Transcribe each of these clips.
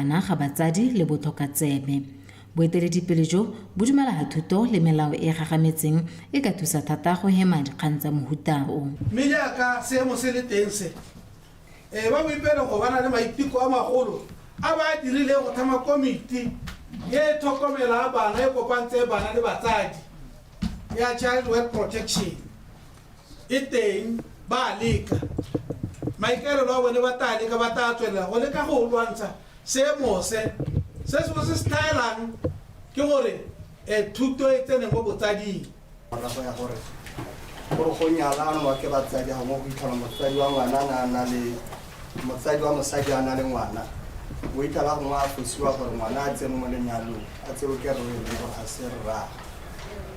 bana ga batsadi le botlhokatsebe. Boeteledipele jo bo dumela ha thuto le melao e e gagametseng e ka thusa thata go hema dikgang tsa mohuta o. Mme jaaka seemo se le teng se, ee, ba boipelego ba na le maiteko a magolo a ba a dirileng go tlhama komiti e e tlhokomelang bana e kopantseng bana le batsadi ya Child Work Protection. E teng, ba a leka. Maikaelelo a bone ba taa leka, ba taa tswelela go leka go lwantsha seemo se. Se sengwe se se tlhaelang ke gore thuto e tsene mo botsading. Morago ya gore gore go nyalanwa ke batsadi gongwe go itlhela motsadi wa ngwana a na na le motsadi wa mosadi a na le ngwana o itlhela gongwe a fosiwa gore ngwana a tsene mo lenyalong a tsewe ke rre e leng gore ga se rraagwe.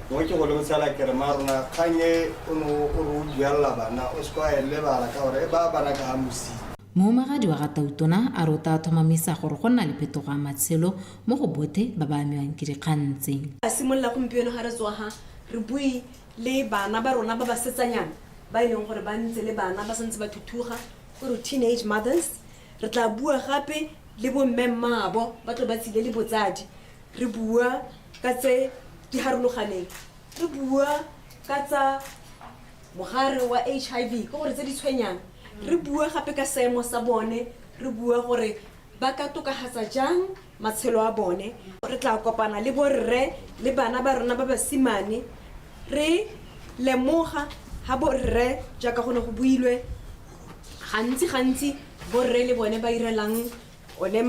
Gongwe ke go lebosela ke re mmarona kgang e o ne o re o buelela bana o se ka wa e lebala ka gore e baya bana ka ga mosima. Mohumagadi wa ga Tautona a re o tlaa tlhomamisa gore go nna le phetogo ya matshelo mo go bothe ba ba amiwang ke dikgang tse. A simolola gompieno ga re tswa ha re bue le bana ba rona ba basetsanyana ba e leng gore ba ntse le bana ba santse ba thuthuga, ko re teenage mothers. Re tla bua gape le bo mme mmaabo ba tlo ba tsile le botsadi, re bua ka tse di harologaneng, re bua ka tsa mogare wa HIV, ke gore tse di tshwenyang, re bua gape ka seemo sa bone, re bua gore ba ka tokafatsa jang matshelo a bone. Re tla kopana le borre le bana ba rona ba basimane, re lemoga ha borre jaaka go ne go builwe gantsi gantsi borre le bone ba irelang one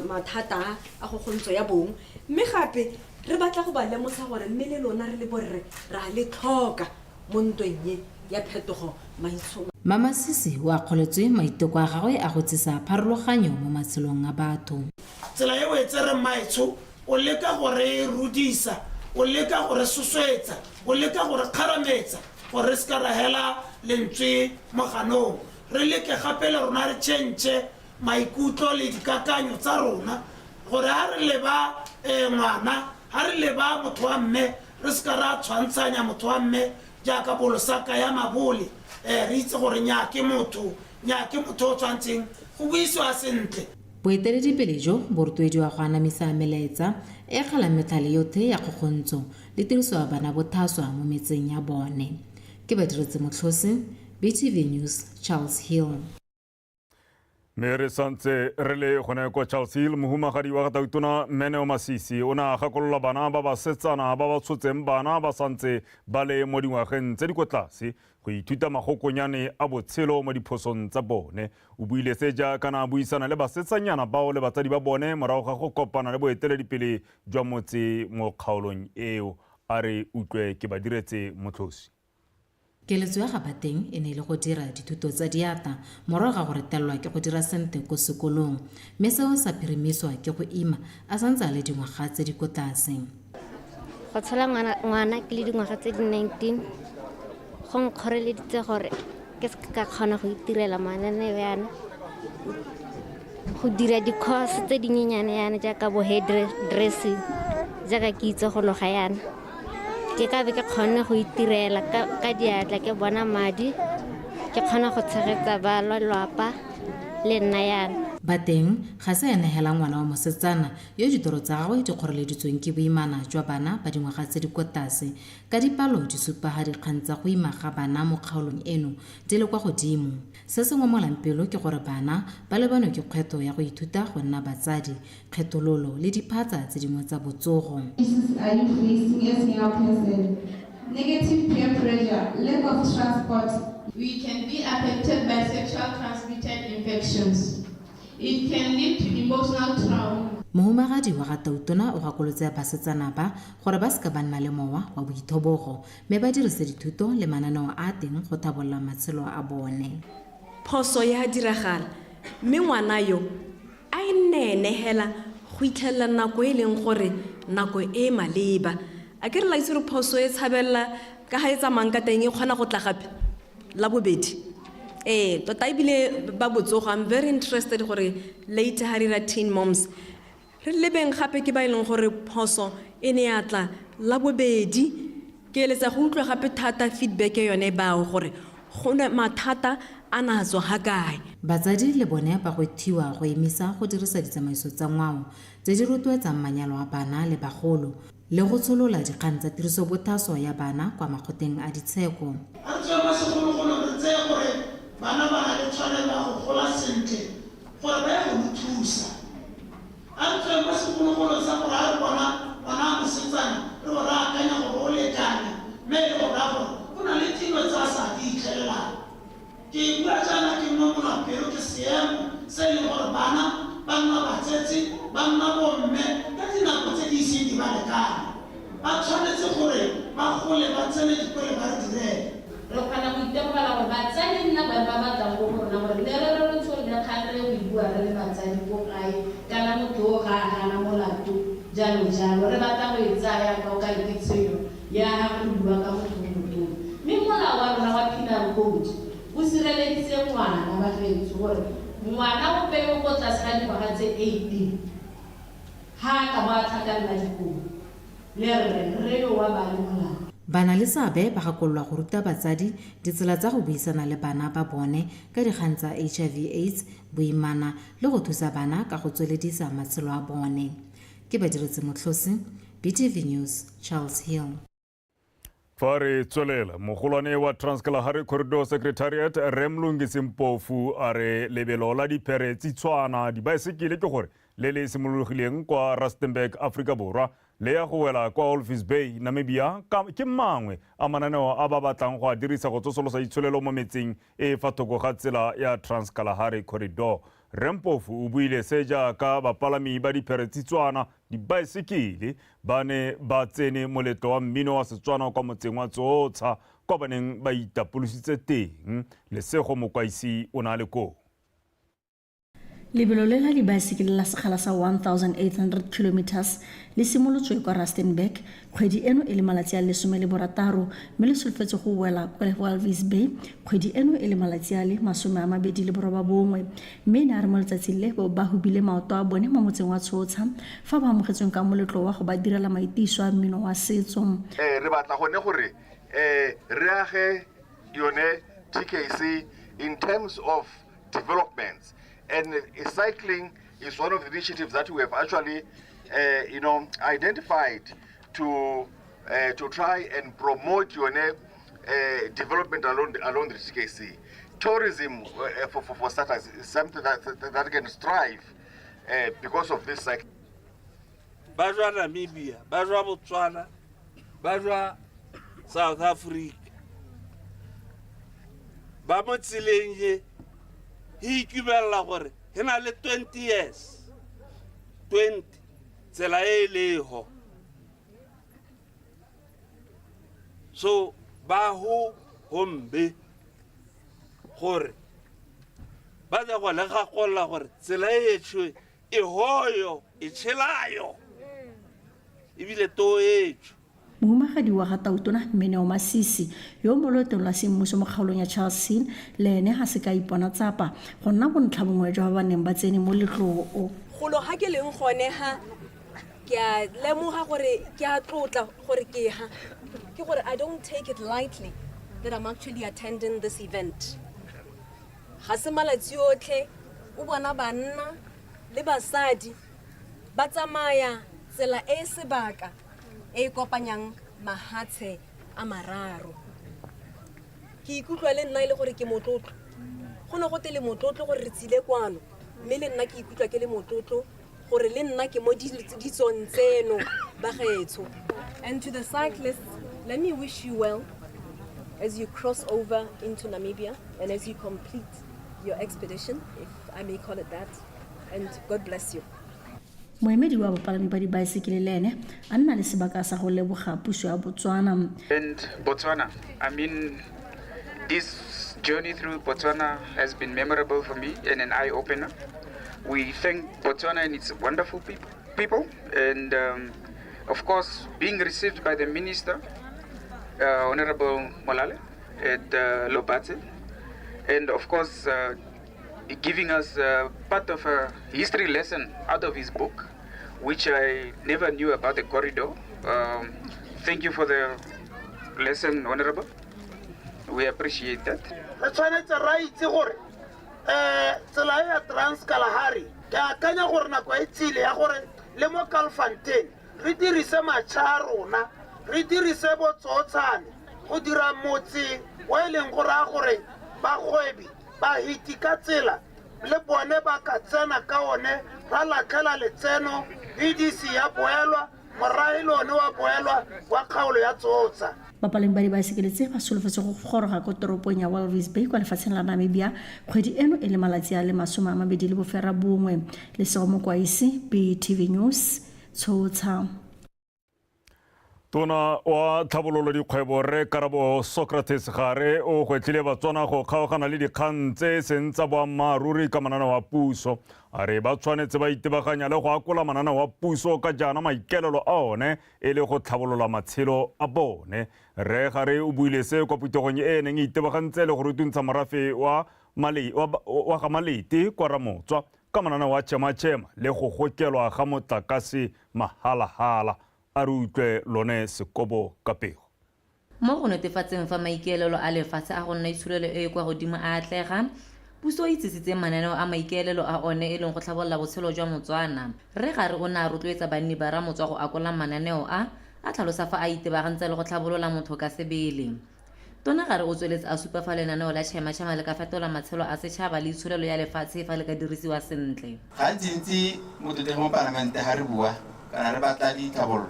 mathata a go kgontso ya bong, mme gape re batla go ba lemotsha gore mme le lona re le borre ra le tlhoka mo ntweng e ya phetogo maitsholo. Mmamasisi o akgoletswe maiteko a gagwe a go tsisa pharologanyo mo matshelong a batho. Tsela e o e tsereng mmaetsho, o leka go re rudisa, o leka go re sosoetsa, o leka go re kgarametsa gore re se ka ra hela lentswe mo ganong. Re leke gape le rona re tšhentšhe maikutlo le dikakanyo tsa rona gore ha re leba ngwana, ha re leba motho wa mme, re se ka ra tshwantshanya motho wa mme jaaka bolosaka ya mabole. Re itse gore nyaa ke motho, nyaa ke motho o tshwantseng go buisiwa sentle. Boeteledipele jo bo rotloediwa go anamisa melaetsa e e kgalang metlhale yotlhe ya kgokgontsho le tiriso ya bana bothaswa mo metseng ya bone. Ke Badiretse Motlhosi, BTV News, Charles Hill. Mme re santse re le gone kwa Charles Hill, mohumagadi wa ga Tautona Mme Neo Masisi o ne a gakolola bana ba basetsana ba ba tshotseng bana ba santse ba le mo dingwageng tse di ko tlase go ithuta magokonyane a botshelo mo diphosong tsa bone. O buile se jaaka na a buisana le basetsanyana bao le batsadi ba bone morago ga go kopana le boeteledipele jwa motse mo kgaolong eo. A re utlwe ke ba diretse motlhosi. Keletso ya ga Bateng e ne e le go dira dithuto tsa diatla morago ga go retelelwa ke go dira sente ko sekolong, mme seo sa phirimiswa ke go ima a santse a le dingwaga tse di ko tlase. Go tshola ngwana ke le dingwaga tse di 19 go nkgoreleditse gore ke se ka kgona go itirela mananeo yana, go dira di-course tse dinyenyane yana jaaka bo hair dressing jaaka ke itse go loga yana. Ke ka be ke kgonne go itirela ka diatla ke bona madi ke kgona go tshegetsa ba lelapa le nna yana. Bateng ga se ene hela ngwana wa mosetsana yo ditoro tsa gagwe di kgoreleditsweng ke boimana jwa bana ba dingwaga tse di kwa tlase, ka dipalo di supa ha dikgang tsa go ima ga bana mo kgaolong eno di le kwa godimo. Se se ngomolang pelo ke gore bana ba lebanwe ke kgwetlho ya go ithuta go nna batsadi, kgethololo le diphatsa tse dingwe tsa botsogo. Issues are you facing as young person? Negative peer pressure, lack of transport. We can be affected by sexual transmitted infections. It can lead to emotional trauma. Mohumagadi wa ga Tautona o gakolotse basetsana ba gore ba seka ba nna le mowa wa boithobogo mme ba dirise dithuto le mananeo a a teng go thabolola matshelo a bone. Phoso ya diragala mme ngwana yo A e nne ene hela go itlhelela nako e leng gore nako e e maleba. A ke re la itse gore phoso e tshabelela ka ga e tsamayang ka teng e kgona go tla gape la bobedi. Ee, tota ebile ba botsogo, I'm very interested gore later ga re ira teen moms, re lebeng gape ke ba e leng gore phoso e ne ya tla la bobedi. Ke eletsa go utlwa gape thata feedback ya yone bao gore go ne mathata a na a tswa ga kae. Batsadi le bone ba gwethiwa go emisa go dirisa ditsamaiso tsa ngwao tse di rotloetsang manyalo a bana le bagolo le go tsholola dikgang tsa tirisobothaswa ya bana kwa makgoteng a ditsheko. A re tswe mo segologolong re tseye gore bana ba na le tshwanelo ya go gola sentle gore ba ye go re thusa. A re tswe mo segologolong sa gore a re bona ngwana wa mosetsana re bo re akanya gore o lekane mme e le go raya gore go na le dilo tse a sa di itlhelelang. Ke bua jaana ke ngomola pelo ke seemo se e leng gore bana ba nna batsetse, ba nna bomme ka dinako tse di iseng di ba lekane. Ba tshwanetse gore ba gole ba tsene dikole ba re direle. Re kgona go itemogela gore batsadi e nna bone ba ba tlang ko go rona gore le re re re tsholole kgang re ye go e bua re le batsadi ko gae kana motho o ga a gana molato jalo jalo. Re batla go e tsaya ka o kare ke tshenyo ya ga re bua ka motho o motona. Mme molao wa rona wa Penal Code o sireleditse ngwana bagaetsho gore ngwana ope yo o ko tlase ga dingwaga tse 18 ga a ka bo a tlhakanela dikobo le rre, rre yo wa ba le molato. Bana-le-seabe ba gakololwa go ruta batsadi ditsela tsa go buisana le bana ba bone ka dikgang tsa HIV aids, boimana le go thusa bana ka go tsweledisa matshelo a bone. Ke Badiretse Motlhosi, BTV News, Charles Hill. Fa re tswelela, mogolwane wa Transkalahari Corridor Secretariat Rre Mlungisi Mpofu a re lebelo la diphere tsitshwana dibaesekele ke gore le le simologileng kwa Rustenburg, Aforika Borwa le ya go wela kwa Walvis Bay, Namibia ke mangwe a mananeo a ba batlang go a dirisa go tsosolosa itsholelo mo metseng e e fa thoko ga tsela ya Transkalahari Corridor. Rre Mpofu o buile se jaaka bapalami ba diphere tsitswana dibaesekele ba ne ba tsene moletlo wa mmino wa Setswana kwa motseng wa Tsootsha kwa ba neng ba itapolositse teng. Lesego Mokwaisi o ne a le koo. Lebelo le la dibaesekele la sekgala sa 1800 kilometres le simolotswe kwa Rustenburg kgwedi eno e le malatsi a le 16 mme le solofetse go wela kwa Walvis Bay kgwedi eno e le malatsi a le 29. Mme e ne a re mo letsatsing le ba hubile maoto a bone mo motseng wa Tshotsha fa ba amogetsweng ka moletlo wa go ba direla maitiso a mmino wa setso. Re batla gone gore re age yone TKC in terms of developments, and cycling is one of the initiatives that we have actually identified to try and promote yone development along the TKC. Tourism for starters is something that can strive because of this cycle. Ba jwa Namibia, ba jwa Botswana, ba jwa South Africa. Ba mo tseleng ye e itumella gore e na le 20 years. 20 tsela e leho. So ba ho hombe gore ba tla go le gakolla gore tsela e etšwe e hoyo e tshelayo ebile to etšwe. Mohumagadi wa ga Tautona Mme Neo Masisi yo mo loetong lwa semmuso mo kgaolong ya Charles Hill le ene ga se ka ipona tsapa go nna bontlha bongwe jwa ba ba neng ba tsene mo letloo o. Golo ga ke leng gone ha ke a lemoga gore ke a tlotla gore ke ha ke gore I don't take it lightly that I'm actually attending this event. Ga se malatsi otlhe o bona banna le basadi ba tsamaya tsela e e sebaka e e kopanyang mahatshe a mararo. Ke ikutlwa le nna e le gore ke motlotlo. Go ne go te le motlotlo gore re tsile kwano, mme le nna ke ikutlwa ke le motlotlo gore le nna ke mo ditsong tseno bagaetsho. And to the cyclists, let me wish you well as you cross over into Namibia and as you complete your expedition, if I may call it that, and God bless you. Moemedi wa bapalami ba dibaesekele le ene a nna le sebaka sa go leboga puso ya Botswana. And Botswana, I mean, this journey through Botswana has been memorable for me and an eye-opener. We thank Botswana and its wonderful people, and of course, being received by the minister, Honorable Molale, at Lobatse, and of course, giving us part of a history lesson out of his book, which I never knew about the corridor. Thank you for the lesson, Honorable. We appreciate that. Re tshwanetse ra itse gore um tsela e ya Transkalahari, ke akanya gore nako e tsile ya gore le mo Kalfontein re dirise matšha a rona, re dirise botsootshane go dira motse o e leng go raya gore bagwebi bahiti ka tsela le bone ba ka tsena ka one, ra latlhela letseno, VDC ya boelwa, morahi le one wa boelwa wa kgaolo ya Tsotsa. Bapalami ba dibaesekele tse ba solofetse go goroga ko toropong ya Walvis Bay kwa lefatsheng la Namibia kgwedi eno e le malatsi a le 29. Lesego Mokwaisi, BTV News, Tshotsha. Tona wa tlhabololo dikgwebo Rre Karabo Socrates Gare o gwetlhile Batswana go kgaogana le dikgang tse e seng tsa boammaaruri ka mananeo a puso. A re ba tshwanetse ba itebaganya le go akola mananeo a puso ka jaana maikaelelo a one e le go tlhabolola matshelo a bone. Rre Gare o buile se kwa phuthegong e e neng e itebagantse le go rutuntsha morafe wa wa ga Malete kwa Ramotswa ka mananeo a Chema Chema le go gokelwa ga motlakase mahalahala. A re utlwe lone Sekobo ka pego. Mo go netefatseng fa maikaelelo a lefatshe a go nna itsholelo e e kwa godimo a atlega, puso e itsisitse mananeo a maikaelelo a one e leng go tlhabolola botshelo jwa Motswana. Rre Gare o ne a rotloetsa banni ba Ramotswa go akola mananeo a, a tlhalosa fa a itebagantse le go tlhabolola motho ka sebele. Tona Gare o tsweletse a supa fa lenaneo la Chema Chema le ka fetola matshelo a setšhaba le itsholelo ya lefatshe fa le ka dirisiwa sentle. Gantsintsi motlotlegi mo Palamente ga re bua kana re batla ditlhabololo,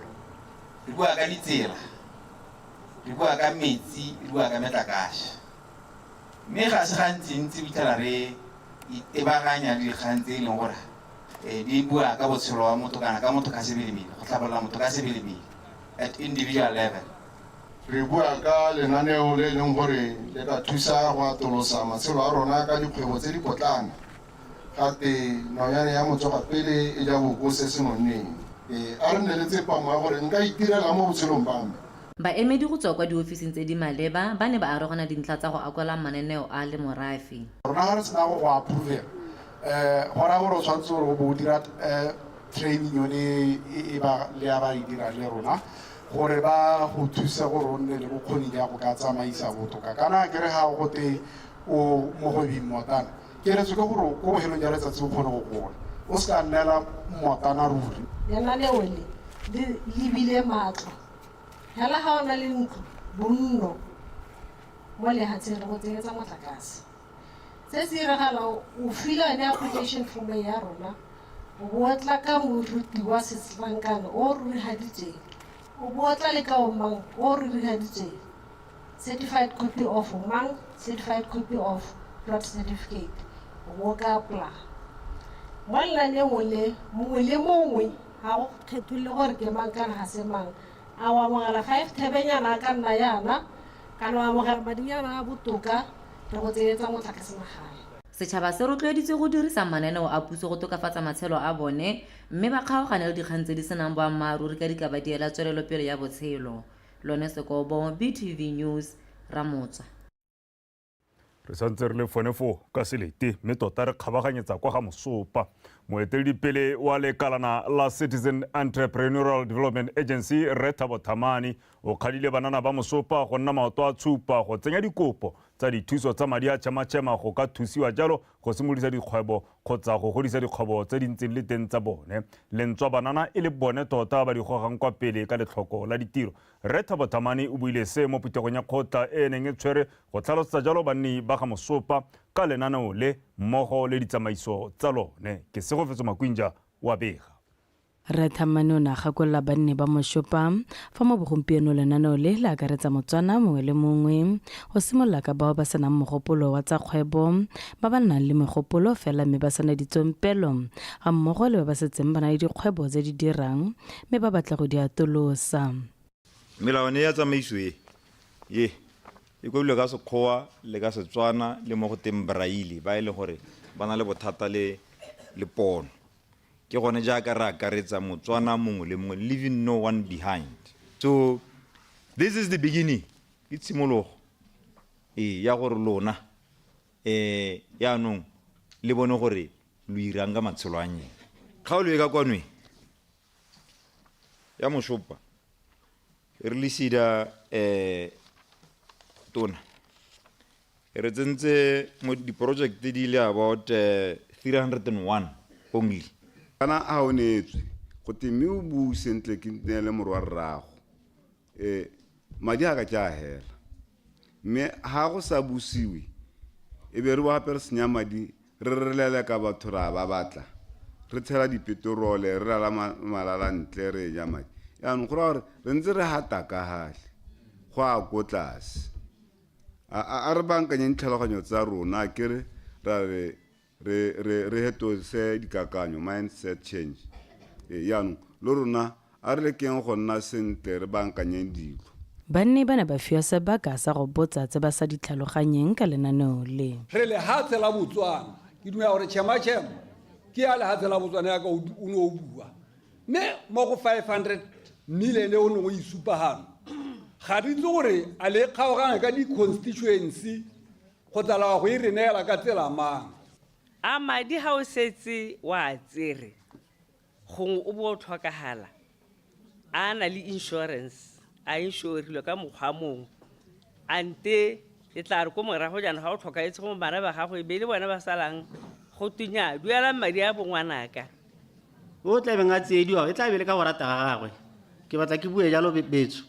re bua ka ditsela, re bua ka metsi, re bua ka metlakase. Mme ga se gantsintsi o fitlhela re itebaganya le dikgang tse e leng gore di bua ka botshelo wa motho kana ka motho ka sebelebele, go tlhabolola motho ka sebelebele at individual level. Re bua ka lenaneo le e leng gore le ka thusa go atolosa matshelo a rona ka dikgwebo tse di potlana. Gate nonyane ya motsoga pele e ja boko se se nonneng. Ee, a re nne le tsepamo ya gore nka itirela mo botshelong ba me. Baemedi go tswa kwa diofising tse di maleba ba ne ba arogana dintlha tsa go akola mananeo a le morafe. Rona ga re sena go go approve-la go raya gore o tshwanetse gore o bo o dira training yone e ba le ya ba e dirang le rona gore ba go thuse gore o nne le bokgoni ja go ka tsamaisa botoka. Kana ke re ga go te o mogwebi mmotana, keletso ke gore ko bohelong ja letsatsi o kgone go gola, o se ka nnela mmotana ruri. Lenaneo le le lebile matlo hela ga o na le ntlo, bonno mo lehatsheng re go tsenyetsa motlakase. Se se iragalang, o file yone application form ya rona, o bo o tla ka moruti wa setlankana o rurihaditsweng, o bo o tla le ka omang o rurihaditsweng, certified copy of mang, certified copy of plot certificate, o bo o ka apply. Mo lenaneong le, mongwe le mongwe ga go kgetholole gore ke mang kana ga se mang, a o amogela 5 thebenyana a ka nna yana, kana o amogela madinyana a botoka, re go tsenyetsa motlakase magae. Setšhaba se rotloeditswe go dirisa mananeo a puso go tokafatsa matshelo a bone mme ba kgaogane le dikgang tse di senang boammaaruri ka di ka ba diela tswelelopele ya botshelo. Lone Sekobo, BTV News, Ramotswa. Re santse re le fone foo ka selete mme tota re kgabaganyetsa kwa ga Mosopa. Moeteledipele wa lekalana la Citizen Entrepreneurial Development Agency Rre Thabo Thamane o kgadile banana ba Mosopa go nna maoto a tshupa go tsenya dikopo tsa dithuso tsa madi a tšhematšhema go ka thusiwa jalo go simolodisa dikgwebo kgotsa go godisa dikgwebo tse di ntseng le teng tsa bone. Lentswa banana e le bone tota ba di gogang kwa pele ka letlhoko la ditiro. Rre Thabo Thamane o buile se mo phuthegong ya kgotla e e neng e tshwere go tlhalosetsa jalo banni ba ga Mosopa ka lenaneo le mmogo le ditsamaiso tsa lone. Ke Segofetso Makwinja wa bega. Rre Thamane o ne a gakolola banni ba Moshopa fa mo bogompieno lenaneo le le akaretsa Motswana mongwe le mongwe go simolola ka bao ba senang mogopolo wa tsa kgwebo, ba ba nnang le megopolo fela mme ba sena ditsompelo ga mmogo le ba ba setseng ba na le dikgwebo tse di dirang mme ba batla go di atolosa. Melawana e ya tsamaiso e, ye, e kwadilwe ka Sekgowa le ka Setswana le mo go teng Braille, ba e leng gore ba na le bothata le, le pono. Ke gone jaaka re akaretsa Motswana mongwe le mongwe, leaving no one behind. So, this is the beginning, ke tshimologo ee ya gore lona eh yaanong le bone gore lo irang ka matshelo a nyena. Kgaolo e ka kwano e ya Moshopa re le sida eh tona. Re tsentse mo di-project di le about 301 only. Kana a o neetswe go te mme o bue sentle ke neele morwa rrago, madi a ka ke a hela, mme ha go sa busiwe e be re bo gape re senya madi, re re leleka batho ra ba batla, re tshela dipeterole, re lala malala ntle, re ja madi. Yaanong go raya gore re ntse re hata ka gale go a ko tlase. A re bankanyeng ditlhaloganyo tsa rona, ke re ra re re hetose dikakanyo, mindset change. Yaanong le rona a re lekeng go nna sentle, re bankanyeng dilo. Banni ba ne ba fiwa sebaka sa go botsa tse ba sa di tlhaloganyeng ka lenaneo le. Re lehatshe la Botswana, ke dumela gore Chema-Chema ke ya lehatshe la Botswana yaka o ne o bua, mme mo go 500 million e o neng o e supagano, ga re itse gore a le kgaoganya ka di-constituency kgotsa la go e re neela ka tsela mang. A madi ha o setse wa tsere gongwe o bo o tlhokagala, a na le insurance, a insurilwe ka mokgwa mongwe, ante e tla re ko morago jaanong ga o tlhokaetse gongwe bana ba gago e be le bona ba salang go tunya duelang madi a bongwanaka. Yo o tla beng a tsiediwa e tla be le ka go rata ga gagwe, ke batla ke bue jalo betso,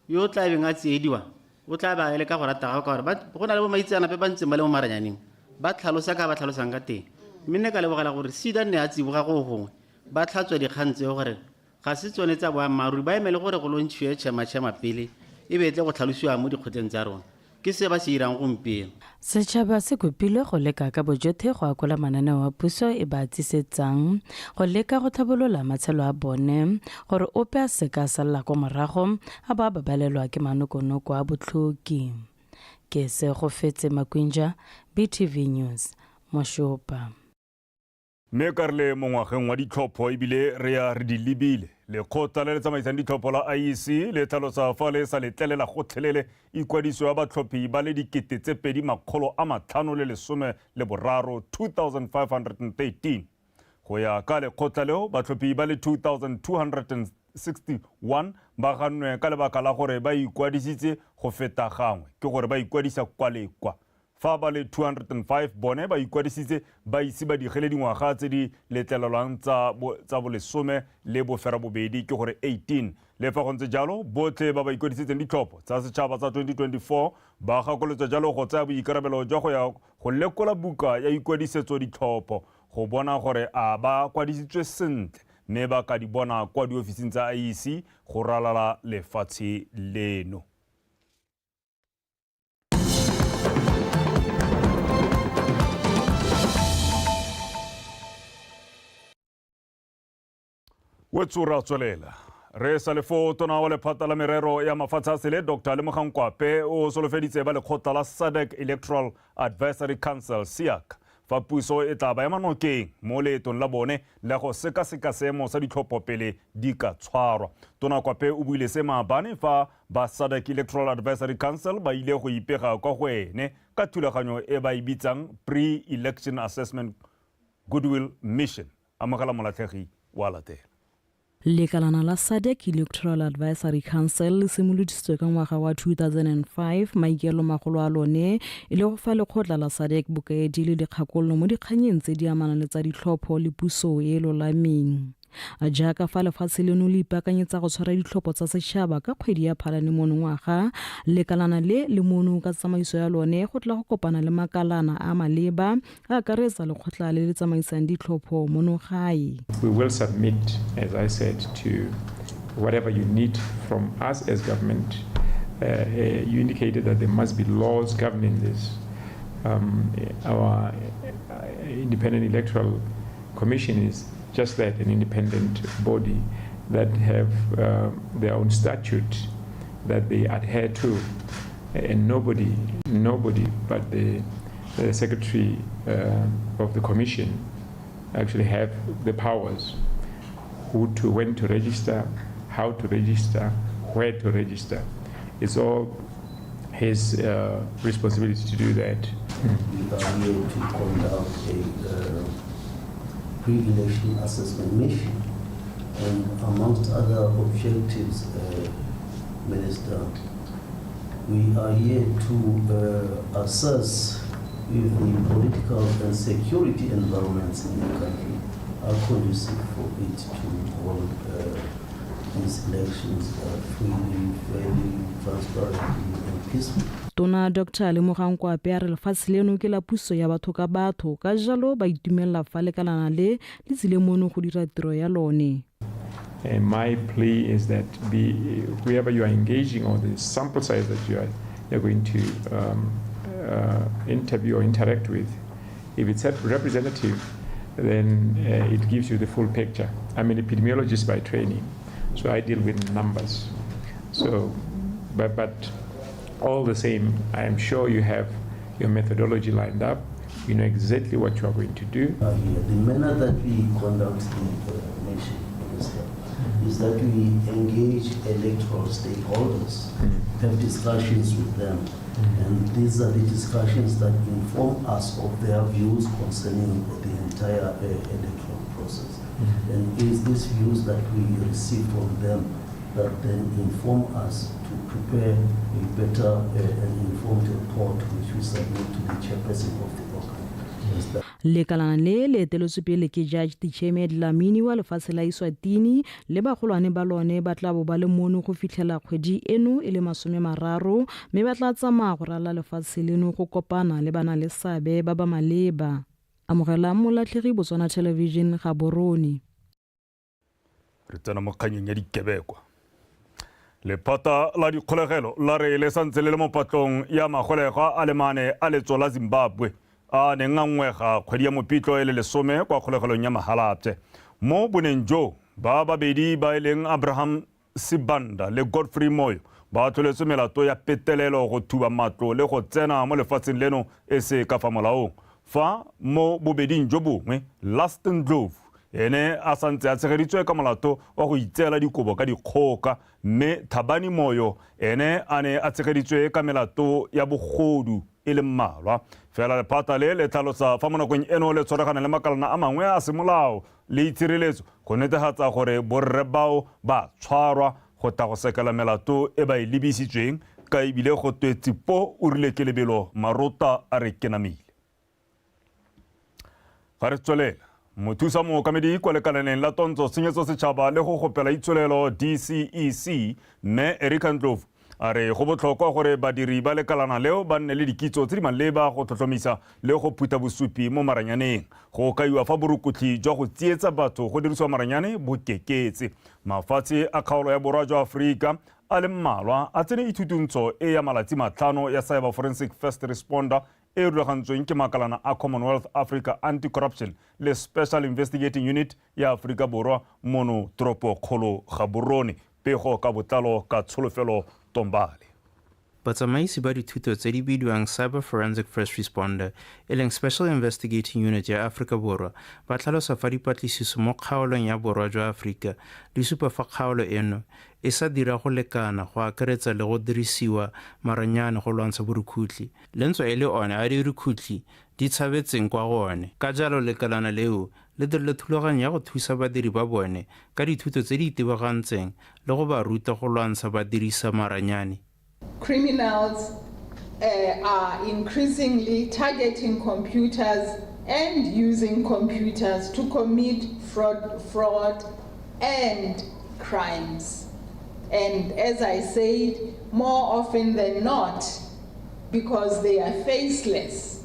yo o tla beng a tsiediwa o tla ba le ka go rata ga gagwe, ka gore go na le bo maitseanape ba ntseng ba le mo maranyaneng ba tlhalosa ka ba tlhalosang ka teng, mme nne ka lebogela gore SEDA nne a tsiboga go gongwe ba tlhatswa dikgang tseo gore ga se tsone tsa boammaaruri, ba emele gore go lontšhiwe Chema-Chema pele e be e tle go tlhalosiwa mo dikgotleng tsa rona. Ke se ba se irang gompieno. Setšhaba se kopilwe go leka ka bojotlhe go akola mananeo a puso e ba tsisetsang go leka go tlhabolola matshelo a bone gore ope a seka a salela kwa morago a bo a babalelwa ke manokonoko a botlhoki. Ke Segofetse Makwinja, BTV News, Moshopa. Mme ka re le mo ngwageng wa ditlhopho ebile re ya re di lebile, lekgotla le le tsamaisang ditlhopho la IEC le tlhalosa fa le sa letlelela gotlhelele ikwadiso ya batlhophi ba le 2513, 2513. Go ya ka lekgotla leo, batlhophi ba le 2261 ba gannwe ka lebaka la gore ba ikwadisitse go feta gangwe, ke gore ba ikwadisa kwa le kwa. Fa ba le 205 bone ba ikwadisitse ba ise ba digele dingwaga tse di letlelelwang tsa bolesome le boferabobedi, ke gore 18. Le fa go ntse jalo, botlhe ba ba ikwadisitseng ditlhopho tsa setšhaba tsa 2024 ba gakolotswa jalo go tsaya boikarabelo jwa go ya go lekola buka ya ikwadisetso ditlhopho go bona gore a ba kwadisitswe sentle, mme ba ka di bona kwa diofising tsa IEC go ralala lefatshe leno. Wetso ra tswelela re sa le fo. Tona wa lephata la merero ya mafatshe a sele Dr Lemogang Kwape o solofeditse ba lekgotla la SADC Electoral Advisory Council SEAC fa puso e tla ba ema nokeng mo leetong la bone la go sekaseka seemo sa ditlhopho pele di ka tshwarwa. Tona Kwape o buile se maabane fa ba SADC Electoral Advisory Council ba ile go ipega kwa go ene ka thulaganyo e ba e bitsang Pre-Election Assessment Goodwill Mission. Amogela Molatlhegi wa latela. Lekalana la SADC Electoral Advisory Council le simolodisitswe ka ngwaga wa 2005, maikaelelo magolo a lone e le go fa lekgotla la SADC bokaedi le dikgakololo mo dikganyeng tse di amanang le tsa ditlhopho le puso e e lolameng. Jaaka fa lefatshe leno le ipaakanyetsa go tshwara ditlhopho tsa setšhaba ka kgwedi ya Phalane monongwaga, lekalana le le mono ka tsamaiso ya lone go tla go kopana le makalana a maleba a akaretsa lekgotla le le tsamaisang ditlhopho mono gae. We will submit, as I said, to whatever you need from us as government. You indicated that there must be laws governing this. Our Independent Electoral Commission is just that, an independent body that have their own statute that they adhere to, and nobody but the secretary of the commission actually have the powers when to register, how to register, where to register. It's all his responsibility to do that. We are here to conduct a pre-election assessment mission, and amongst other objectives, Minister, we are here to assess if the political and security environments in the country are conducive for it to hold these elections freely, fairly, transparently, and peacefully. Tona Dr Lemogang Kwape a re lefatshe leno ke la puso ya batho ka batho, ka jalo ba itumelela fa lekalana le le tsile mono go dira tiro ya lone. And my plea is that whoever you are engaging or the sample size that you're going to interview or interact with, if it's representative, then it gives you the full picture. I'm an epidemiologist by training, so I deal with numbers. But all the same, I am sure you have your methodology lined up. You know exactly what you are going to do. Yeah, the manner that we conduct the mission, Minister, is that we engage electoral stakeholders, have discussions with them, and these are the discussions that inform us of their views concerning the entire electoral process. And it is these views that we receive from them that then inform us to prepare a better and informed report which we submit to the chairperson of the organ. Lekalana le le eteletswe pele ke Judge Ticheme Dlamini wa lefatshe la Eswatini le bagolwane ba lone ba tla bo ba le mono go fitlhela kgwedi eno e le 30, mme ba tla tsamaya go ralala lefatshe leno go kopana le bana le seabe ba ba maleba. Amogelang Molatlhegi, Botswana Television, Gaborone. Re tsena mo kganyeng ya dikebekwa. Lephata la dikgolegelo la re le santse le le mo patlong ya magolegwa a le mane a letso la Zimbabwe a neng a ngwega kgwedi ya Mopitlo e le 10 kwa kgolegelong ya Mahalapye. Mo boneng jo ba babedi ba e leng Abraham Sibanda le Godfrey Moyo ba tlholetswe melato ya petelelo, go thuba matlo le go tsena mo lefatsheng leno e se ka fa molaong. Fa mo bobeding jo bongwe, Laston Ndlovu ene a santse a tshegeditswe ka molato wa go itseela dikobo ka dikgoka, mme Thabani Moyo ene a ne a tshegeditswe ka melato ya bogodu e le mmalwa. Fela lephata le le tlhalosa fa mo nakong eno le tshwaragana le makalana a mangwe a semolao le itshireletso go netefatsa gore borre bao ba tshwarwa go tla go sekela melato e ba e lebisitsweng, ka ebile go twe Tsipo o rile ke lebelo, Marota a re ke namile. Ga re tswelela, mothusa mookamedi kwa lekalaneng la tontsho tshenyetso setšhaba le go gopela itsholelo DCEC, mme Erica Ndlovu, a re go botlhokwa gore badiri ba lekalana leo ba nne le dikitso tse di maleba go tlhotlhomisa le go phutha bosupi mo maranyaneng. Go kaiwa fa borukutlhi jwa go tsietsa batho go dirisiwa maranyane bo keketse. Mafatshe a kgaolo ya borwa jwa Aforika a le mmalwa a tsene ithutuntsho e ya malatsi 5 ya Cyber Forensic First Responder e rulagantsweng ke makalana a Commonwealth Africa Anti-Corruption le Special Investigating Unit ya Aforika Borwa mono toropokgolo Gaborone. Pego ka botlalo ka Tsholofelo Tombale. Batsamaisi ba dithuto tse di bidiwang Cyber Forensic First Responder, e leng Special Investigating Unit ya Aforika Borwa, ba tlhalosa fa dipatlisiso mo kgaolong ya borwa jwa Aforika di supa fa kgaolo eno e sa dira go lekana go akaretsa le go dirisiwa maranyane go lwantsha borukhutlhi, le ntswa e le one a dirukhutlhi di tshabetseng kwa go one. Ka jalo lekalana leo le dirile thulaganyo ya go thusa badiri ba bone ka dithuto tse di itebagantseng le go ba ruta go lwantsha ba dirisa maranyane. Criminals are increasingly targeting computers and using computers to commit fraud and crimes. And as I said, more often than not, because they are faceless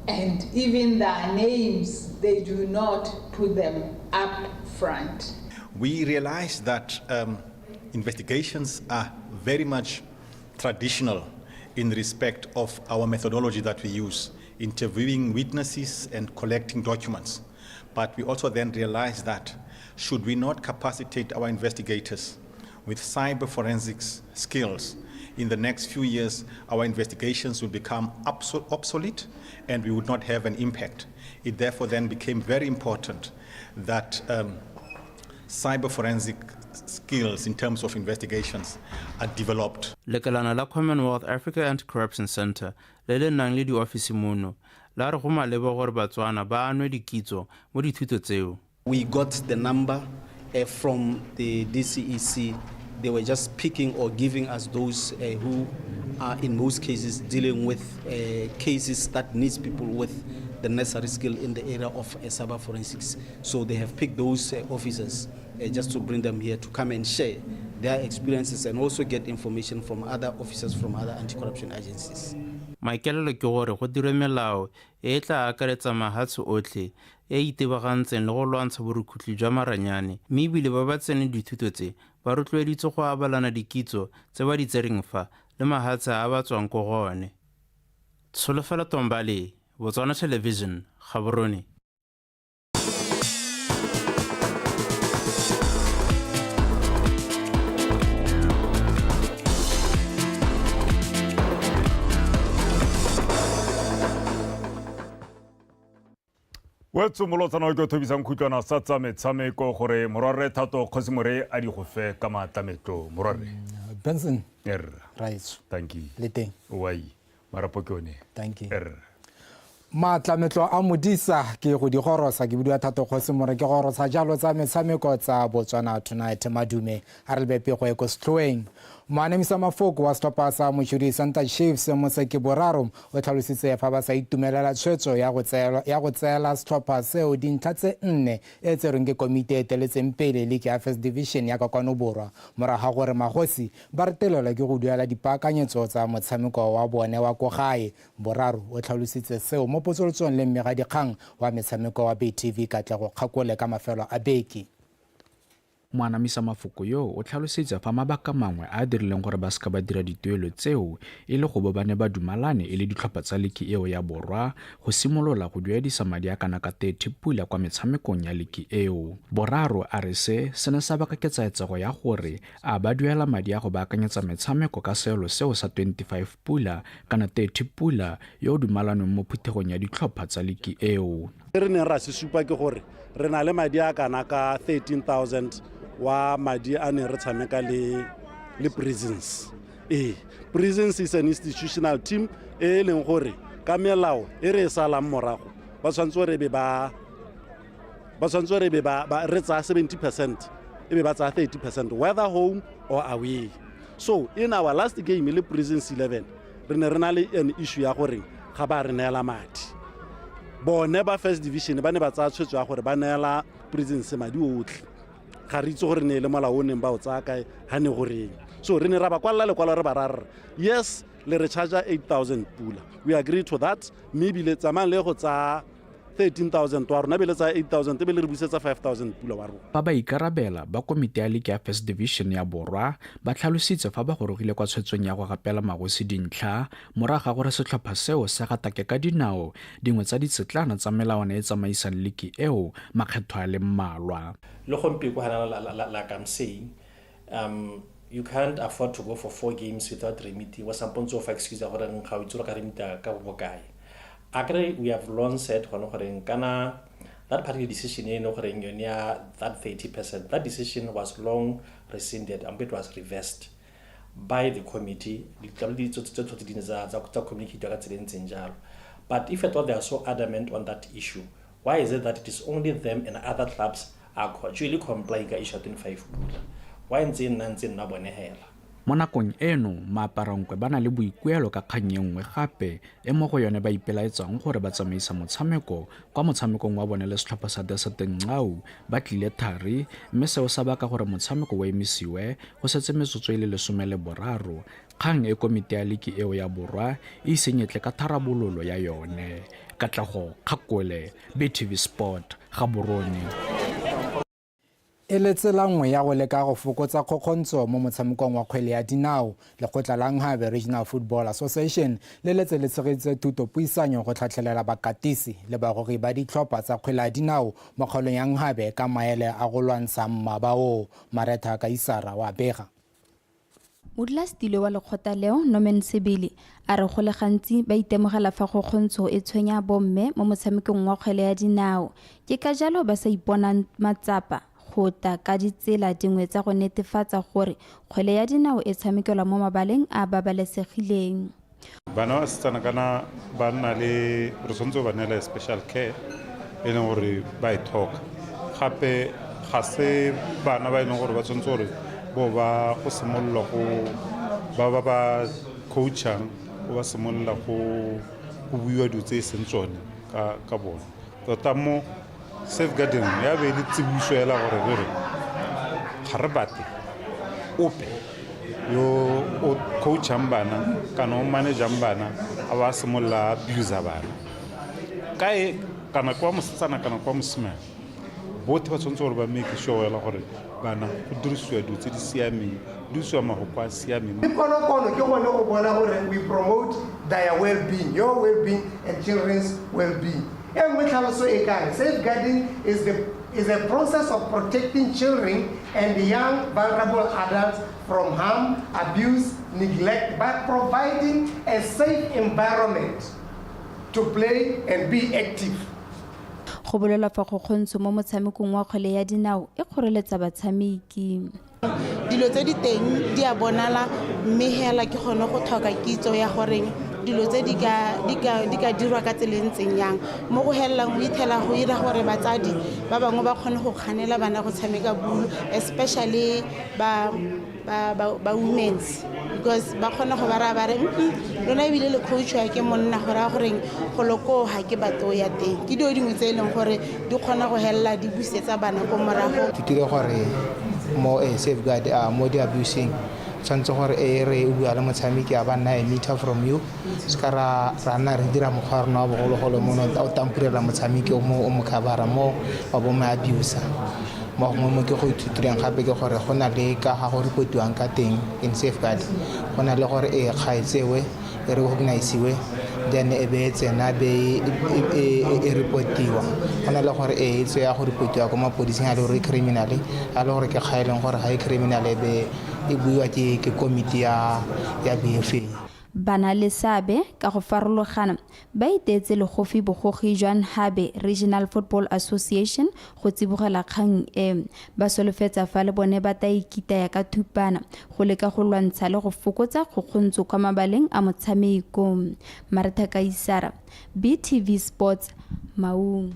and even their names, they do not put them up front. We realize that investigations are very much traditional in respect of our methodology that we use, interviewing witnesses and collecting documents. But we also then realize that should we not capacitate our investigators with cyber forensics skills, in the next few years, our investigations will become obsolete and we would not have an impact. It therefore then became very important that cyber forensic skills in terms of investigations are developed. Lekalana la Commonwealth Africa Anti-Corruption Center le le nang le diofisi mono la re go maleba gore Batswana ba anwe dikitso mo dithuto tseo. We got the number from the DCEC. They were just picking or giving us those who are in most cases dealing with cases that needs people with the necessary skill in the area of cyber forensics. So they have picked those officers just to bring them here to come and share their experiences and also get information from other officers from other anti-corruption agencies. Maikaelelo ke gore go dirwe melao e e tla akaretsa mahatshe otlhe e e itebagantseng le go lwantsha borukhutlhi jwa maranyane, mme ebile ba ba tseneng dithuto tse ba rotloeditswe go abalana dikitso tse ba di tsereng fa le mahatshe a ba tswang ko go one. Tsholofelo Tombale, Botswana Television, Gaborone. Wetso molotsana o ke o thobisang khutlwana sa tsa metshameko gore morwarre Thato Kgosi More a di go fe ka maatlametlo. Morwarre. Benson. Erra. Raitso. Thank you. Le teng. Owai. Marapo ke one. Thank you. Erra. Maatlametlo a modisa ke go di gorosa, ke bidiwa Thato Kgosi More, ke gorosa jalo tsa metshameko tsa Botswana Tonight. Madume a re lebe pego e ko setlhoeng. Moanamisa mafoko wa setlhopha sa Mochudi Center Chiefs Moseki Boraro o tlhalositse fa ba sa itumelela tshwetso ya go tseela setlhopha seo dintlha tse 4 e tserweng ke komiti e eteletseng pele league ya First Division ya Kakwano Borwa, morago ga gore magosi ba retelelwa ke go duela dipaakanyetso tsa motshameko wa bone wa ko gae. Boraro o tlhalositse seo mo potsolotsong le mmegadikgang wa metshameko wa BTV Katlego Kgakole ka mafelo a beke. Moanamisa mafoko yo o tlhalositse fa mabaka mangwe a a dirileng gore ba seka ba dira dituelo tseo e le go bo ba ne ba dumalane e le ditlhopha tsa liki eo ya Borwa go simolola go duedisa madi a kana ka 30 pula kwa metshamekong ya liki eo. Boraro a re se se ne sa baka ketsaetsego ya gore a ba duela madi a go baakanyetsa metshameko ka seelo seo sa 25 pula kana 30 pula yo o dumalanweng mo phuthegong ya ditlhopha tsa liki eo. Se re neng ra se supa ke gore re na le madi a kana ka 13,000 wa madi a neng re tshameka le Prisons. Prisons is an institutional team e leng gore ka melao e re e salang morago ba tshwanetse gore be ba re tsaya 70% e be ba tsaya 30% whether home or away. So in our last game le Prisons 11 re ne re na le an issue ya gore ga ba re neela madi. Bone ba First Division ba ne ba tsaya tshwetso ya gore ba neela Prisons madi otlhe. Ga re itse gore ne le molao o neng ba o tsaya kae, ga ne goreng. So re ne ra ba kwalela lekwalo re ba ra re yes, le re charge 8,000 pula. We agree to that, mme ebile tsamayang le go tsaya 13,000 wa rona, be le tsaya 8,000 be le re busetsa 5,000 pula wa rona. Ba ba ikarabela ba komiti ya liki ya First Division ya Borwa ba tlhalositse fa ba gorogile kwa tshwetsong ya go gapela magosi dintlha morago ga gore setlhopha seo se gatake ka dinao dingwe tsa ditsetlana tsa melawana e tsamaisang liki eo makgetho a le mmalwa. Le gompieno hana like I'm saying, you can't afford to go for 4 games without remitting. Wa sampontse o fa excuse ya gore ga o itse gore ka remita ka bokae. Akere we have long said gone gore kana that particular decision e no gore yone ya that 30%, that decision was long rescinded and it was reversed by the committee. Di tse di ne tsa communicate ka tsela e ntseng jalo. But if at all they are so adamant on that issue, why is it that it is only them and other clubs are actually complying ka issue ya 25 pula? Why ntse nna bone hela? Mo nakong eno, maaparankwe ba na le boikuelo ka kgang e nngwe gape e mo go yone ba ipelaetsang gore ba tsamaisa motshameko kwa motshamekong wa bone le setlhopha sa Desert Nqau ba tlile thari, mme seo sa baka gore motshameko o emisiwe go setse metsotso e le 13. Kgang e komiti ya liki eo ya Borwa e iseng e tle ka tharabololo ya yone. Katlego Kgakole, BTV Sport, Gaborone. E le tsela nngwe ya go leka go fokotsa kgokgontsho mo motshamekong wa kgwele ya dinao, lekgotla la Nhabe Regional Football Association le letse le tshegeditse thutopuisanyo go tlhatlhelela bakatisi le bagogi ba ditlhopha tsa kgwele ya dinao mo kgaolong ya Nhabe ka maele a go lwantsha mmaba oo. Maretha Kaisara wa bega. Modulasetilo wa lekgotla leo Norman Sebele a re go le gantsi ba itemogela fa kgokgontsho e tshwenya bomme mo motshamekong wa kgwele ya dinao, ke ka jalo ba sa iponang matsapa go ta ka ditsela dingwe tsa go netefatsa gore kgwele ya dinao e tshamekelwa mo mabaleng a babalesegileng. Bana ba setsana kana ba nna le re tshwanetse ba neela special care e leng gore ba e tlhoka. Gape ga se bana ba e leng gore ba tshwanetse gore bo ba go simolola go ba ba coachang o ba simolola go buiwa dilo tse e seng tsone ka bone. Tota mo safeguarding ya be e le tsiboso hela gore re re ga re batle ope yo o coachang bana kana o managang bana a ba simolola abuser bana kae kana kwa mosetsana kana kwa mosimane. Botlhe ba tshwanetse gore ba make sure hela gore bana go dirisiwa dilo tse di siameng, go dirisiwa mafoko a siameng. Konokono ke gone go bona gore we promote their well-being, your well-being and children's well-being. E nngwe tlhaloso e kare safeguarding is a process of protecting children and young vulnerable adults from harm, abuse, neglect by providing a safe environment to play and be active. Go bolelwa fa kgokgontsho mo motshamekong wa kgwele ya dinao e kgoreletsa batshameki. Dilo tse di teng di a bonala mme hela ke gone go tlhoka kitso ya goreng dilo tse di ka dirwa ka tsela e ntseng yang. Mo go helelang go ithela go ira gore batsadi ba bangwe ba kgone go kganela bana go tshameka bolo, especially ba women's, because ba kgona go ba raya ba re lona ebile le coach wa ke monna go raya goreng go lo koo ga ke bato ya teng. Ke dilo dingwe tse e leng gore di kgona go helela di busetsa bana ko morago. Thutile gore mo safeguard mo di abusing tshwanetse gore e re o bua le motshameki a ba nna a meter from you, se ka ra nna re dira mokgwa wa rona wa bogologolo mono o tampurela motshameki o mo cover-a mo wa bo mo abuser. Mo gongwe mo ke go ithutileng gape ke gore go na le ka ga go repotiwang ka teng in safeguard, go na le gore e ga e tsewe e recognize-iwe then e be e tsena be e repotiwa, go na le gore e tse ya go repotiwa ko mapodising a le gore e criminal, a le gore ke kga e leng gore ga e criminal e be e buiwa ke komiti ya BFA. Bana le seabe ka go farologana ba iteetse legofi bogogi jwa Nhabe Regional Football Association go tsibogela kgang e. Ba solofetsa fa le bone ba tla ikitaya ka thupana go leka go lwantsha le go fokotsa kgokgontsho kwa mabaleng a motshameko. Martha Kaisara, BTV Sports, Maung.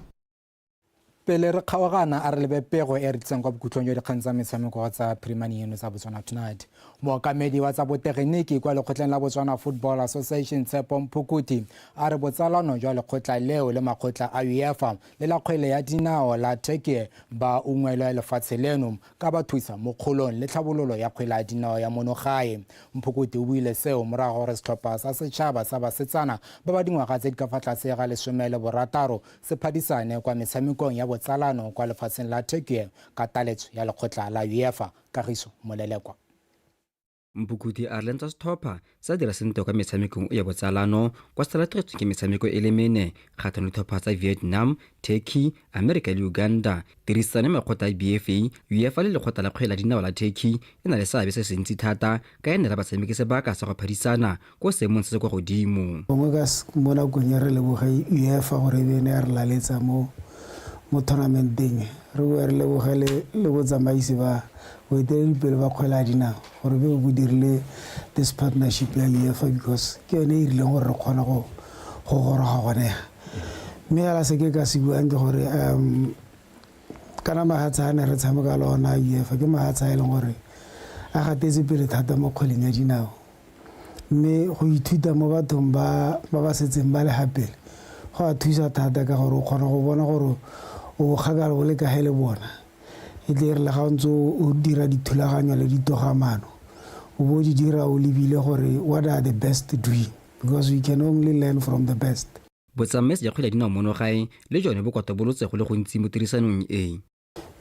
Pele re kgaogana a re lebe pego e re tlisang kwa bokhutlong jwa dikgang tsa metshameko tsa phirimane eno tsa Botswana Tonight. Mookamedi wa tsa botegeniki kwa lekgotleng la Botswana Football Association Tshepo Mphukuti a re botsalano jwa lekgotla leo le makgotla a UEFA le la kgwele ya dinao la Turkey ba ungwelwe lefatshe leno ka ba thusa mo kgolong le tlhabololo ya kgwele ya dinao ya mono gae. Mphukuti o buile seo morago gore setlhopha sa setšhaba sa basetsana ba ba dingwaga tse di ka fa tlase ga 16 se phadisane kwa metshamekong ya botsalano kwa lefatsheng la Turkey ka taletso ya lekgotla la UEFA. Kagiso Molelekwa. Mphukuti a re le ntswa setlhopha sa dira sentle kwa metshamekong ya botsalano kwa se latlhegetsweng ke metshameko e le mene kgatlhanong le ditlhopha tsa Vietnam, Turkey, America le Uganda. Tirisano ya makgotla a BFA, UEFA le lekgotla la kgwele ya dinao la Turkey e na le seabe se sentsi thata ka e neela batshameki sebaka sa go phadisana ko seemong se se kwa godimo. Gongwe ka mo nakong e re leboge UEFA gore e be ene ya re laletsa mo tournamenteng e, re boe re leboge le botsamaisi ba boeteledipele ba kgwele ya dinao gore be bo dirile this partnership ya UEFA, because ke yone e rileng gore re kgone go goroga gone ya. Mme hela se ke ka se buang ke gore kana mahatshe a ne re tshameka le ona a UEFA ke mahatshe a e leng gore a gatetse pele thata mo kgweleng ya dinao, mme go ithuta mo bathong ba ba setseng ba le ga pele go a thusa thata ka gore o kgona go bona gore o kgakala o le kae le bona. E tle e re le ga o ntse o dira dithulaganyo le ditogamano o bo di dira o lebile gore what are the best doing, because we can only learn from the best. Botsamaisi jwa kgwele ya dinao mono gae le jone bo kwatobolotse go le gontsi mo tirisanong e.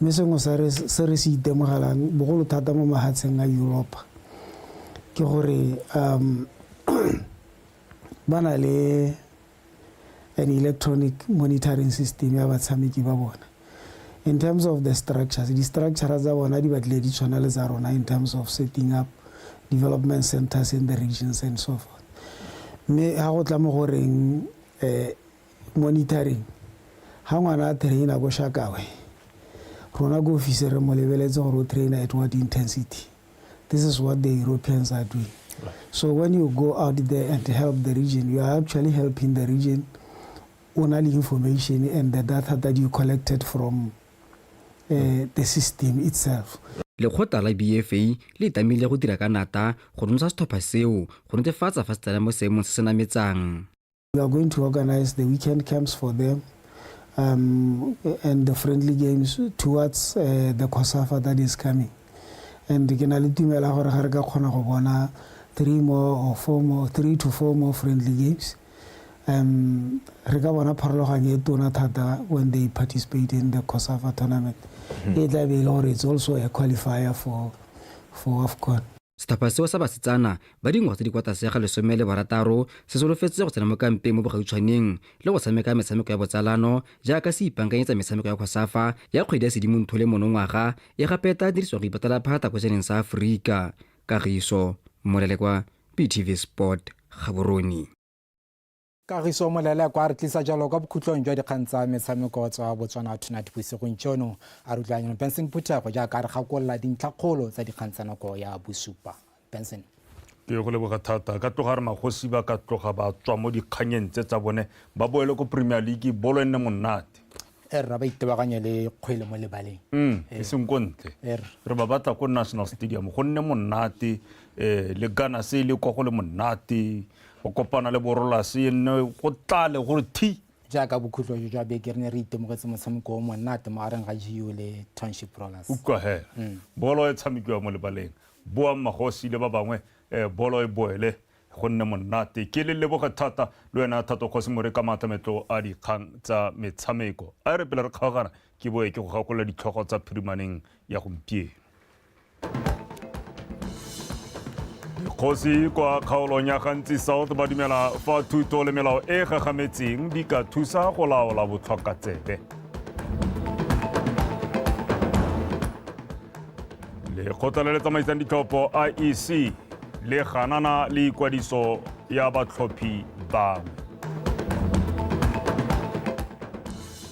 Mme sengwe se re se itemogelang bogolo thata mo mahatsheng a Europa ke gore ba na le an electronic monitoring system ya batshameki ba bona. In terms of the structures, di-structure tsa bona di batlile di tshwana le tsa rona in terms of setting up development centers in the regions and so forth. Mme ha go tla mo goreng monitoring, ha ngwana a traina ko Shakawe, rona ko office re mo lebeletse gore o traina at what intensity. This is what the Europeans are doing. So when you go out there and help the region, you are actually helping the region o na le information and the data that you collected from the system itself. Lekgotla la BFA le itlamile go dira ka nata go nonotsha setlhopha seo go netefatsa fa se tsena mo seemong se se nametsang. We are going to organize the weekend camps for them and the friendly games towards the COSAFA that is coming. And ke na le tumela gore ga re ka kgona go bona 3 more or 4 more, 3 to 4 more friendly games, re ka bona pharologanyo e tona thata when they participate in the COSAFA tournament. E tla be e le gore it's also a qualifier for AFCON. Setlhopha seo sa basetsana ba dingwaga tse di kwa tlase ga 16 se solofetse go tsena mo kampeng mo bogautshwaneng le go tshameka metshameko ya botsalano jaaka se ipaakanyetsa metshameko ya COSAFA ya kgwedi ya Sedimonthole monongwaga e gape e tla dirisiwa go ipatela phata kwa sejaneng sa Aforika. Kagiso Molelekwa, BTV Sport, Gaborone. Kagiso Molelekwa re tlisa jalo kwa bokhutlong jwa dikgang tsa metshameko tsa Botswana Tonight bosigong jono. A re utlwang Benson Phuthego jaaka re gakolola dintlhakgolo tsa dikgang tsa nako ya bosupa. Benson. Ke go leboga thata. Ka tloga re magosi ba ka tloga ba tswa mo dikganyeng tse tsa bone ba boele ko Premier League, bolo e nne monate. Rra ba itebaganye le kgwele mo lebaleng. E seng ko ntle. Re ba batla ko National Stadium go nne monate, le Ghana se le kwa go le monate. Go kopana le Borolase e nne go tlale gore thi. Jaaka bokhutlo jo jwa beke re ne re itemogetse motshameko o monate magareng ga GU le Township Rollers. Utlwa hela. Bolo e tshamekiwa mo lebaleng. Boang magosi le ba bangwe, bolo e boele go nne monate. Ke le leboge thata le wena Thato Kgosi More ka maatlametlo a dikgang tsa metshameko. A re pele re kgaogana ke boe ke go gakolola ditlhogo tsa phirimaneng ya gompieno. Dikgosi kwa kgaolong ya Gantsi South ba dumela fa thuto le melao e gagametseng di ka thusa go laola botlhokatsebe. Lekgotla le le tsamaisang ditlhopho IEC le ganana le ikwadiso ya batlhophi bangwe.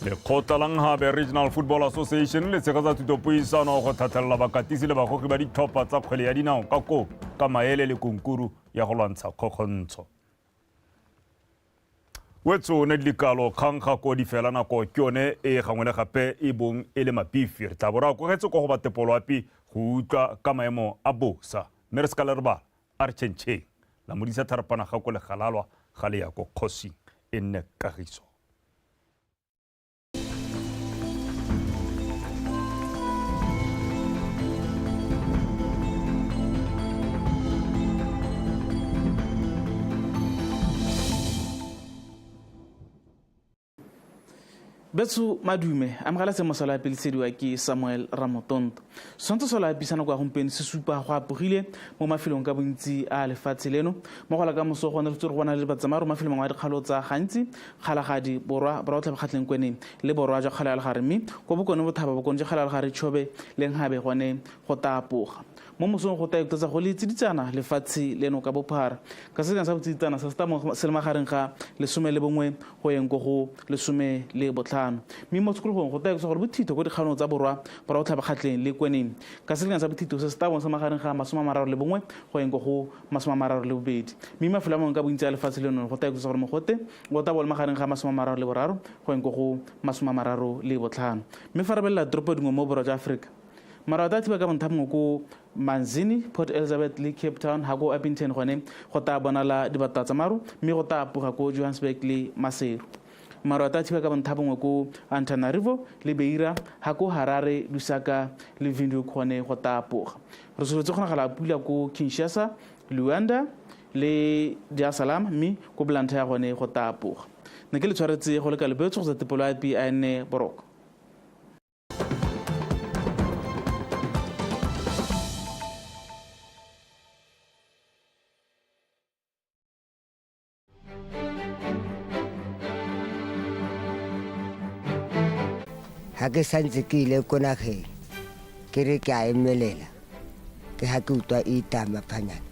Lekgotla la Nhabe Regional Football Association le tshegetsa thutopuisano go tlhatlhelela bakatisi le bagogi ba ditlhopha tsa kgwele ya dinao ka koo ka maele le konkuru ya go lwantsha kgokgontsho. Wetso ne dikalo kgang ga ko di fela nako ke yone e gangwe le gape e bong e le mabifi. Re tla bo re akogetse ko go ba tepoloapi go utlwa ka maemo a bosa. Mme re se ka le re bala, a re tšhentšheng. La modisa tharapana ga ko le galalwa ga le ya ko kgosing e nne kagiso. Betso madume amogela seemo sa loapi le tshediwa ke Samuel Ramotonto. Setshwantsho sa loapi sa nako ya gompieno se supa go apogile mo mafelong ka bontsi a lefatshe leno. Mo go la ka moso go ne re go bona le batsamaro mafelong mangwe a dikgalo tsa gantsi, Kgalagadi, Borwa, Borwa Botlhaba Kgwatlheng le Borwa jwa Kgalo ya Legare, mme kwa bokone bothaba bokone jwa Kgalo ya Legare, Chobe le Nhabe gone go tapoga. Mo mosong go ta ikutsetsa go le tsiditsana lefatshe leno ka bophara. Ka selekano sa botsiditsana sa setamo se le magareng ga 11 go yeng ko go 15. Mme mo tshokologong go ta ikutsetsa gore bothitho ko dikgaolong tsa Borwa, Borwa Botlhaba Kgatleng le Kweneng. Ka selekano sa bothitho se setamo se magareng ga 31 go yeng ko go 32. Mme mafelo a mangwe ka bontsi a lefatshe leno go ta ikutsetsa gore mogote o tla bo le magareng ga 33 go yeng ko go 35. Mme fa re belela toropo dingwe mo Borwa jwa Aforika, Marota a thiba ka bontha bongwe ko Manzini, Port Elizabeth le Cape Town, ha ko Upington gone go ta bonala dibata tsa maru, mme go ta apoga ko Johannesburg le Maseru. Marota a thiba ka bontha bongwe ko Antananarivo le Beira, ha ko Harare, Lusaka le Windhoek gone go ta apoga. Re solofetse go nagala pula ko Kinshasa, Luanda le Dar es Salaam, mme ko Blantyre gone go ta apoga. Ne ke le tshwaretse go le ka lebetso go tsa tepolo ya PIN Boroko. Ha ke santse ke ile ko nageng ke re ke a emelela, ke ha ke utlwa e itama phanyana.